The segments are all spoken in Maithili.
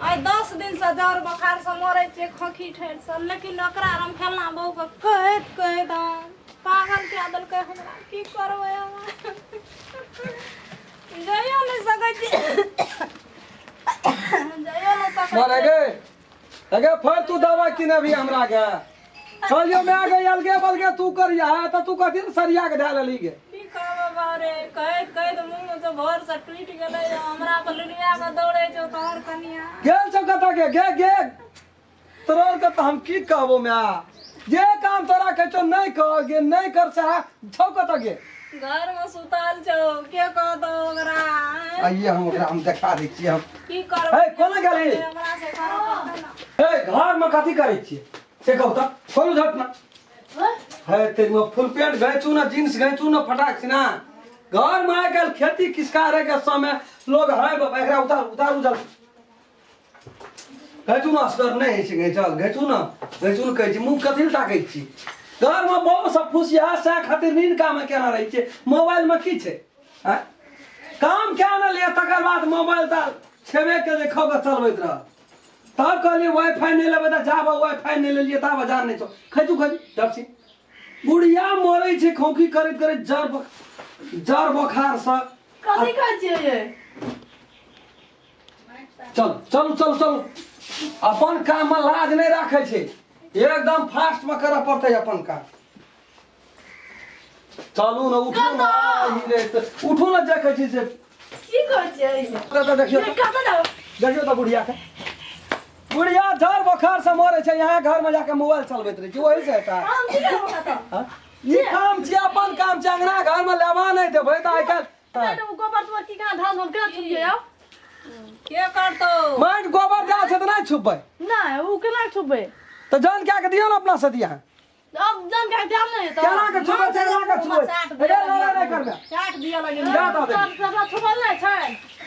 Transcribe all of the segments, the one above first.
आइ 10 दिनसँ जर बोखारसँ मरै छियै, खोखी ठेरसँ, लेकिन ओकरा हम फल्लाँ बहूके कहैत कहैत हम पागल कए देलकै। हमरा की करबै? हम जाइयो नहि सकै छी, जाइयो नहि सकै मरे छी। गे अगे, फेर तू दवा किनबी हमरा के? कहलियो माय गे, अलगे बलगे तू करिया तऽ तू कथी लए सरिया के धए लेली गे? की कहबै बारे, कहैत कहैत मुँह से भोर से टूटि गेलै। हमरा पर लुलिया के दौड़ै छौ तोहर कनिया। गेल छौ कतऽ गे? गे गे, तोरा के तऽ हम की कहबो माय, जे काम तोरा कहै छौ नहि कर गे, नहि कर, सएह छौ। कतऽ गे? घर में सुतल छौ, के कहतौ ओकरा? आइए हम ओकरा हम देखा दै छियै हम। की करबै? हे, कोना गेलही? हमरा से करऽ पड़तै ने। हे, घर में कथी करै छियै से कहू तऽ? खोलू झट ना। है तेरी में फुल पैंट घैचू ना, जींस घैचू ना फटाक से ना। घर में आइ काल्हि खेती किसकारे के समय लोग है बाबा। एकरा उतार, उतार उजल घैचू ना। असगर नहि होइ छै घैचल। घैचू ना, घैचू ने कहै छी। मुँह कथी लए ताकै छी? घर में बहुत सब फुसिया सएह खातिर नीन काम केना रहै छै। मोबाइल में की छै? आँय? काम क्या न लिअ, तकर बाद मोबाइल तऽ छेबे के जे खो के चलबैत रह। तब कहलियै वाईफाई नहि लेबै तऽ जाबऽ वाईफाई नहि लेलियै ताबऽ जान नहि छौ। खैचू, खैचू डर छी। बुढ़िया मरै छै खोखी करैत करैत जर बोखारसँ। कथी खाइ छियै ये? चल चल चल चल। अपन काम में लाज नहि राखै छै, एकदम फास्ट में करऽ पड़तै अपन काम। चलू ने, उठू ने। आहि रे, उठू ने, देखै छी से। की करै छियै ये? तऽ देखियौ। ये कतऽ जाउ? देखियौ तऽ बुढ़िया के, बुढ़िया जर बोखार से मरे छै, यहाँ घर में जाके मोबाइल चलबैत रहै छै। वही से हेतै? हम की करब कतऽ? हाँ? ई काम छियै, अपन काम छै। अंगना घर में लेबा नहि देबै तऽ आइ काल्हि गोबर तोबर की कहाँ धान हम केना छुपियै आब? के करतौ? माटि गोबर जा छै तऽ नहि छुपबै? नहि, ओ केना छुपबै? तऽ जान क्या के दियौ ने, अपना से दिया। अब जान के ध्यान नहीं हेतौ। केना के छुपै छै, केना के छुपै? चाट अरे लड़ाइ नहि करबै। चाट दिअ लगे। जा दऽ दे। सब छुपल नहि छै।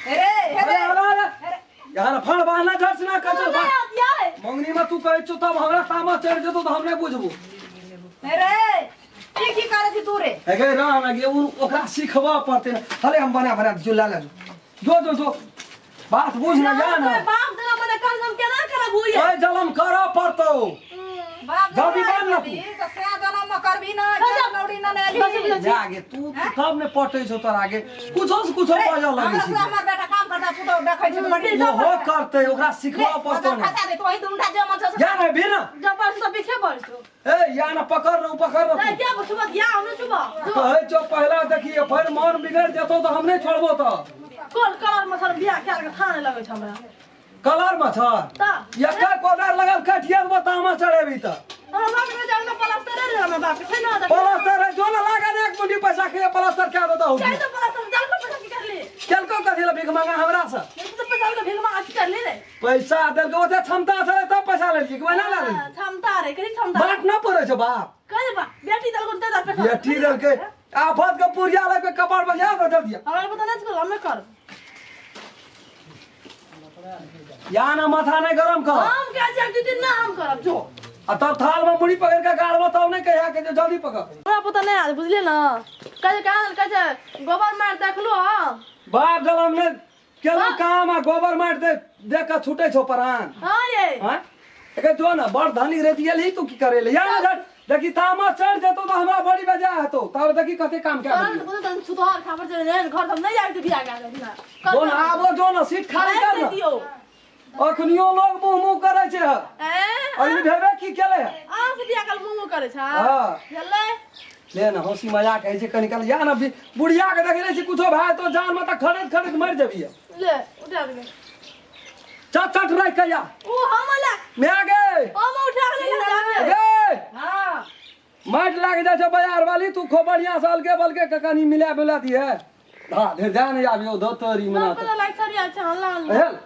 रे हे। अरे अरे अरे, यहाँ फल बहना झट से ना कहै छौ। नहि आतियै। मंगनी में तू कहै छौ तब हमरा तामा चढ़ि जेतौ तऽ हम नहि बुझबो। रे, की की करै छी तू रे? एगे रह ना गे, ओकरा सिखबऽ पड़तै ने। हले हम बना बना जो ला ला, जो जो जो, बात बुझ ना, जा ना। बाप देना मने कम हम केना करब हुए? ओए जलम करऽ पड़तौ। बाप जल्दी बान्ह ना तू। तऽ सए जनम में करबी ना, लौड़ी ना एली। जा गे तू तब ने पटै छौ तोरा आगे कुछो से कुछो बाजऽ लगै हमरा छै। से हमर बेटा काम करता, पुतहु देखै छै तऽ बड़ी। ओहो करतै, ओकरा सिखबऽ पड़तौ ने। खसा दे तो वही दुंडा जे मन से। जा ना भी ना। जब पर सब पीछे पड़ छौ। ए या ना, पकड़ ना, पकड़ ना। नहीं क्या छुपा या हम छुपा। कहै छौ पहला देखिए, फिर मन बिगड़ जेतौ तऽ हम नहि छोड़बो तऽ। कोन कलर मछर बियाह कए के खाने लगै छै हमरा? कलर मछर तऽ एकर कोदार लगल कटिया देबो, तामा चढ़ेबी तऽ। हमरा बाप के जान प्लास्टर रे, हमरा बाप के छै ना। प्लास्टर है जो ना, लागल एक मुंडी पैसा के प्लास्टर क्या देता हो? चाहे तो प्लास्टर जान को पैसा की कर ले। केलको कथी ला भीख मांगा हमरा से? तो पैसा के भीख मांगा की कर ले रे? पैसा देलको, ओते क्षमता छलै तब पैसा लेलियै कि ओहिना लए लेलियै? क्षमता रे, कहीं क्षमता बात न पड़ै छै बाप। कहे बा बेटी दल को दे पैसा। बेटी देलकै, आफत के पुरिया लग के कपार बजा दे दे दिया। हमरा पता नहीं चल, हमें कर। या ना, माथा नहीं गरम कर। हम क्या जाग दीदी ना, हम करब जो। आ तब थाल में मुड़ी पकड़ के गाड़ बताओ नहीं कहिया के जो जल्दी पकड़। हमरा पता नहीं आज, बुझलिए ना? कहे कहे कहे गोबर मार देखलो हम। बाप जलम ने केलहुँ काम आ गोबर माटि दे देख के छूटे छौ परान। हाँ ये। हाँ एके जो ना, बड़ धनी रे दियल तू की करे ले? या ना झट देखी, तामा चढ़ जेतो तो हमरा बड़ी बेजा हेतो। तब देखी कते काम क्या तोरा तो तन सुधार खाबर चले ने घर हम नहीं जाए के बियाह कर ना। जो ना, आबो जो ना, सीट खाली कर ना। दियो। अखनियो लोग मुंह मुंह करे छै। ए अभी भेबे की केले? अहाँ से बियाह कर मुंह मुंह करे छै? हाँ। भेलै। ले ना, हंसी मजाक होइ छै कनी काल। या ना, बुढ़िया के देखे रहै छी, कुछो भाय तो जान में तऽ खड़ैत खड़ैत मरि जेबही। ले उठा दे। चट चट राखि के या। ओ हम ला। मैं गे। हम उठा के ले जाबे। गे। हाँ। माटि लागि जाइ छै बाजार वाली, तू खूब बढ़िया से अलगे बलगे के कनी मिला मिला दिहे। हाँ धे ध्यान नहीं आबियो दो तोरी मना। पता लाग सरिया छै हल्ला हल्ला। हेल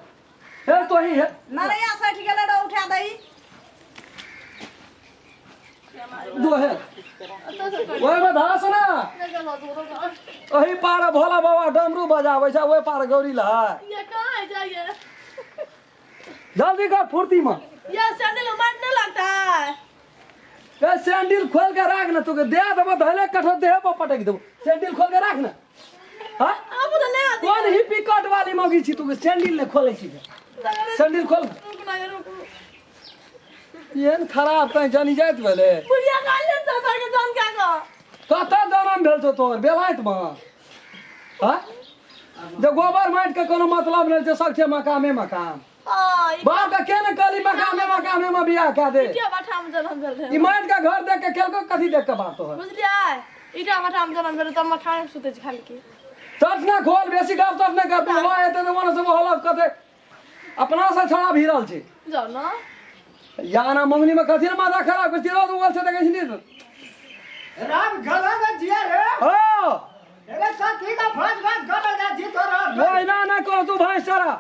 हेल तो ही हेल। नरैया सटि गेलै रे, उठा दही। जो हेल, ओहिमे धास ना। ओही पार भोला बाबा डमरू बजाबै छै, ओहि पार गौरी लहर। ये कहाँ जाइए? जल्दी कर फुर्ती में। ये सैंडल में मार नहीं लगता है। ए सैंडल खोल के राख ना, तू दे देबो धैले कठो देह पर पटक देबो। सैंडल खोल के राख ना। हाँ। अब तो नहीं आती। कोन ही पिकट वाली मौगी छी तू, सैंडल ने खोले छी? सैंडल खोल। रुक ना, रुक। एहन खराब कहीं जानी जाइत भेलै? बुढ़िया काहे तो के जान क्या का? कतऽ जनम भेल छौ तोहर बेलायतमे? हाँ, जे गोबर माटि के कोनो मतलब नहि छै, सब छै मकामे मकाम। आ ई बाप के के ने कहली मकामे मकामे मे बियाह कए दे। ईटा भाठा में जनम भेल रहे। ई माटि के घर देख के केलको कथी देख के बाप तोहर? बुझलियै, ईटा भाठा में जनम भेल तब मखान सुतै छै खाली के। चट ना खोल, बेसी गप सप नहि कर। बुढ़वा एतै तऽ ओने से हलक कते अपना से छड़ा भिड़ल छै। जाउ ना। या ना मंगनी में कथी माथा खराब कर रौद उगल छै, देखै छी ने। राम गला में जिया रे। हाँ। अरे साथी का फाज फाज गला जा जी तोरा। ओए ना ना कहो तू भैंस चरा।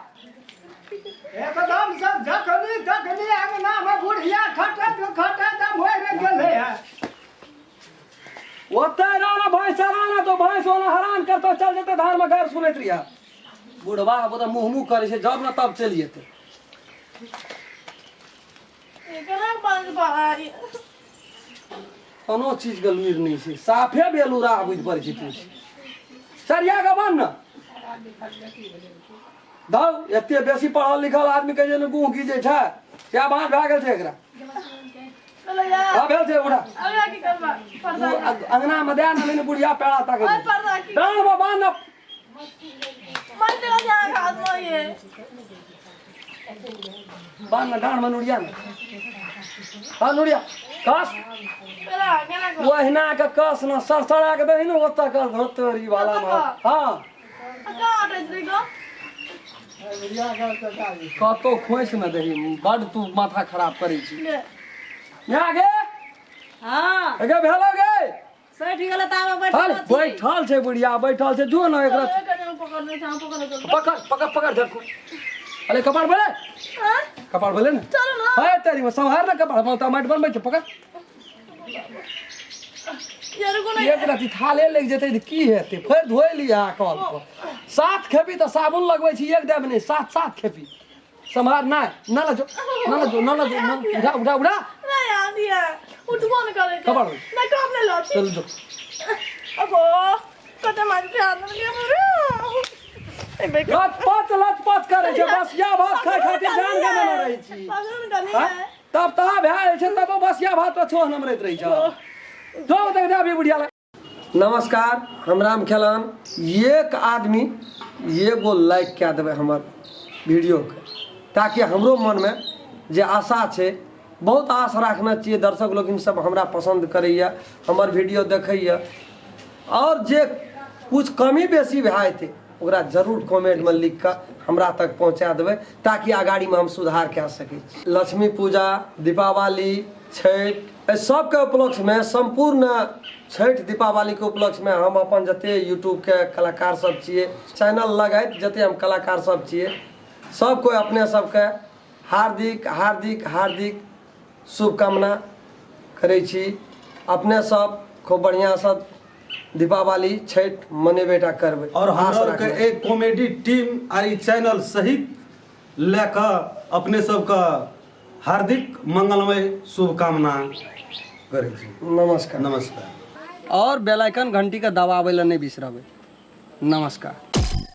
एकदम सब जखनी तखनी अंगना में बुढ़िया खटत खटत मर गेलै है। ओतै ना भैंस चरा ना तो भैंस वाला हरान करतो, चल जेतै धार में। गार सुनैत रहिया बुढ़वा बोता मुँह मुँह करै छै, जब ना तब चलि जेतै। केना बंद बा? कोनो चीज के लुरि नहि छै, साफे बेलुरा बुझि पड़ै छै। तू सरिया के बन न दौ, एते बेसी पढ़ल लिखल आदमी के जे ने गुह गीजै छै, सएह बात भए गेल छै एकरा। चलो यार। हाँ, भेल छै, उठा। अगला की करबा पर्दा? अंगना में दे ना, नहीं बुढ़िया पेड़ा ताके। ओए पर्दा की? डांड में बांध ना। मर तेरा जान हाथ में ये। बांध ना डांड में, नुड़िया ना। हाँ, नुड़िया कस। केना केना कर? ओहिना के कस ना, सरसरा के दही ने ओतऽ कस धोतरी वाला में। हाँ। कहाँ अटैच रही गो? कतौ खोसि न दही, बड तू माथा खराब करै छी। ले। यहाँ गे। हाँ। गे भेलो गे? सठि गेलै तऽ आब हल बैठल छी। बैठल छै बुढ़िया, बैठल छै, जो न एकरा। चलो, एक आदमी पकड़ने छै, हम पकड़ने चलो। पकड़ पकड़ पकड़ झटको। अरे कपाड़ भेलै? हाँ? कपाड़ भेलै ने? चलो ना। है तेरी में सम्हार ने कपाड़, हम तऽ माटि बनबै छै, पकड़। यार रुको ना। एक रति थाले लागि जेतै तऽ की हेतै? फेर धोइ लिअ कल पर। सात खेपी तऽ साबुन लगबै छी, एक देब नहि, सात सात खेपी। सम्हार नहि ना, लजो ना, लजो ना, लजो ना। उठा उठा उठा। नहीं आती है, उठबो न करे छै। कपाड़। नहीं, काम नहीं लो। चल जो। अगो कते मार के आदमी के मरे ए बे। लचपच लचपच करै छै, बसिया भात खाय खातिर जान गमेने रहै छी। पकड़ गनी हाँ? है। तब तहा भए गेल छै, तब बसिया भात पर छोह नमरैत रहै छै। जो देख दे अभी बुढ़िया लग। नमस्कार, हम राम खेलान। एक आदमी एगो लाइक कए देबै हमर वीडियोके, ताकि हमरो मनमे जे आशा छै, बहुत आश राखने छियै, दर्शक लोकिन सब हमरा पसन्द करैए, हमर वीडियो देखैए, आओर जे कुछ कमी बेसी भए जेतै ओकरा जरूर कमेंटमे लिख कऽ हमरा तक पहुँचा देबै, ताकि अगाड़ीमे हम सुधार कए सकै छी। लक्ष्मी पूजा, दीपावली, छठि, एहि सबके उपलक्ष्यमे, सम्पूर्ण छठि दीपावलीके उपलक्ष्यमे हम अपन जते यूट्यूबके कलाकार सब छियै, चैनल लगैत जते हम कलाकार सब छियै, सब कोइ अपने सबके हार्दिक हार्दिक हार्दिक शुभकामना करै छी। अपने सब खूब बढ़िआँसँ दीपावली छठि मनेबे टा करबै। और आश हमरा राखबै। के एक कॉमेडी टीम आर ई चैनल सहित लए कऽ अपने सबके हार्दिक मंगलमय शुभकामना करै छी। नमस्कार। नमस्कार। और बेल आइकन घंटी के दबाबै लए नहि बिसरबै। नमस्कार।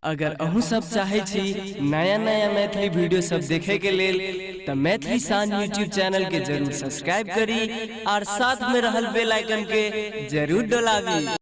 अगर अहूँ सब चाहै छी नया नया मैथिली वीडियो सब देखे के लेल तऽ मैथिली शान यूट्यूब चैनल के जरूर सब्सक्राइब करी और साथ में रहल बेल आइकन के जरूर डोलाबी।